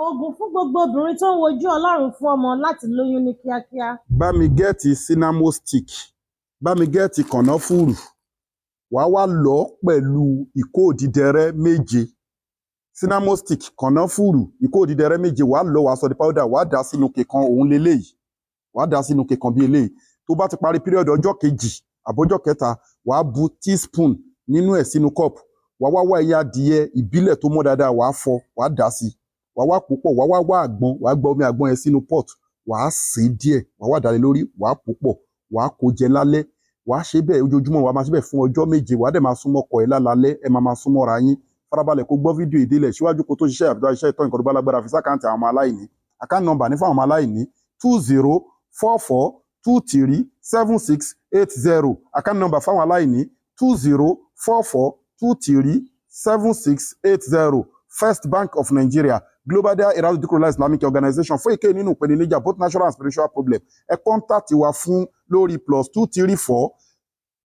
Oògùn fún gbogbo obìnrin tó ń wojú Ọlọ́run fún ọmọ láti lóyún ní kíákíá. Bá mi get cinnamon stick, bá mi get kànáfùrù. Wàá wá lọ̀ ọ́ pẹ̀lú ìkó òdìdẹrẹ́ 7. Cinnamon stick, kànáfùrù, ìkó òdìdẹrẹ́ 7, wàá lọ̀, wàá sọ di powder, wàá dà á sínú kekan. Òun leléyìí, wàá dà á sínú kekan bí eléyìí. Tó bá ti parí period, ọjọ́ kejì àbọ́jọ́ kẹta, wàá bu teaspoon nínú ẹ̀ sínú cup. Wàá wá wá ẹyin adìyẹ ìbílẹ̀ tó mọ́ dáadáa, wàá fọ, wàá dà á sí, wàá wá pò pọ̀. Wàá wá wá àgbọn, wàá gba omi àgbọn yẹn sínú pot, wàá sè é díẹ̀, wàá wá dà lé lórí, wàá pò pọ̀, wàá kó jẹ lálẹ́. Wàá ṣe bẹ́ẹ̀ ojoojúmọ́, wàá máa ṣe bẹ́ẹ̀ fún ọjọ́ 7. Wàá dẹ̀ máa súnmọ́ ọkọ ẹ̀ lálálẹ́, ẹ máa máa súnmọ́ra yín. Farabalẹ̀ kó gbọ́ fídíò ìdílẹ̀ síwájú kó tó ṣiṣẹ́ àbúrò iṣẹ́ ìtọ́. Nǹkan tó bá lágbára, fi sí account àwọn ọmọ aláìní. Account number ní fún àwọn ọmọ aláìní: 2044237680. Account number fáwọn aláìní: 2044237680, First Bank of Nigeria, Global Dahiratu Dhikrlahi Islamic Organization. Fún èké nínú ìpèníjà, both natural and spiritual problem, ẹ contact wa fún lórí +234,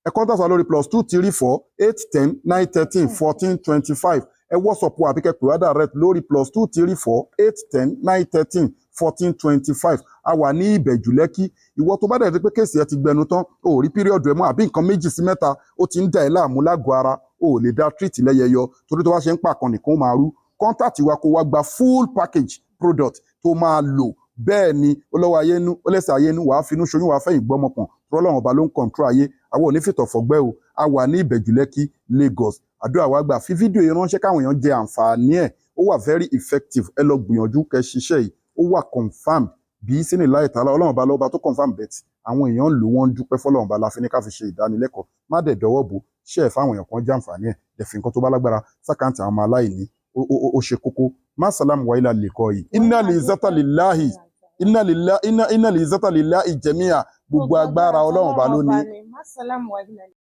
ẹ contact wa lórí +234 810 913 1425. Ẹ WhatsApp wa àbí kẹ́ pè wá direct lórí +234 810 913 1425. A wà ní Ìbẹ̀jú Lẹ́kì. Ìwọ tó bá dẹ̀ rí pé case ẹ ti gbẹnu tán, o ò rí period ẹ mọ́, àbí nǹkan méjì sí mẹ́ta ó ti ń dà ẹ́ láàmú lágọ̀ọ́ ara, o ò lè dá treat lẹ́yẹyọ, torí tó bá ṣe ń pàkan nìkan ó máa rú, contact wa kó wá gba full package product tó máa lò. Bẹ́ẹ̀ ni ó lọ́wọ́ ayé nú, ó lẹ́sẹ̀ ayé nú, wàá finú ṣoyún, wàá fẹ̀yìn gbọ́mọpọ̀n. Tọ́lọ́run Ọba ló ń control ayé. Àwọn ò ní fìtọ̀ fọ̀gbẹ́ o. A wà ní Ìbẹ̀jú Lẹ́kì, Lagos. Àdúrà wa gbà. Fi fídíò yìí ránṣẹ́ káwọn èèyàn jẹ àǹfààní ẹ̀. Ó wà very effective. Ẹ lọ gbìyànjú kẹ́ ṣiṣẹ́ yìí. Ó wà confirmed bí sínú láì tààlà. Ọlọ́run Ọba lọ́ba tó confirm bet. Àwọn èèyàn ń lò, wọ́n ń dúpẹ́ fọlọ́run Ọba la fi ní ká fi ṣe ìdánilẹ́kọ̀ọ́. Má dẹ̀ dọwọ́ bò, ṣe ẹ̀ fáwọn èèyàn kan jàǹfààní ẹ̀. Dẹ̀ fi nǹkan tó bá lágbára sí account àwọn ọmọ aláìní. Ó ṣe kókó. Má sàlámù wàhálà lè kọ́ yìí. Inna li zata lillahi, inna lillahi, inna li zata lillahi jami'a. Gbogbo agbára, Ọlọ́run Ọba ló ní. Má sàlámù wàhálà.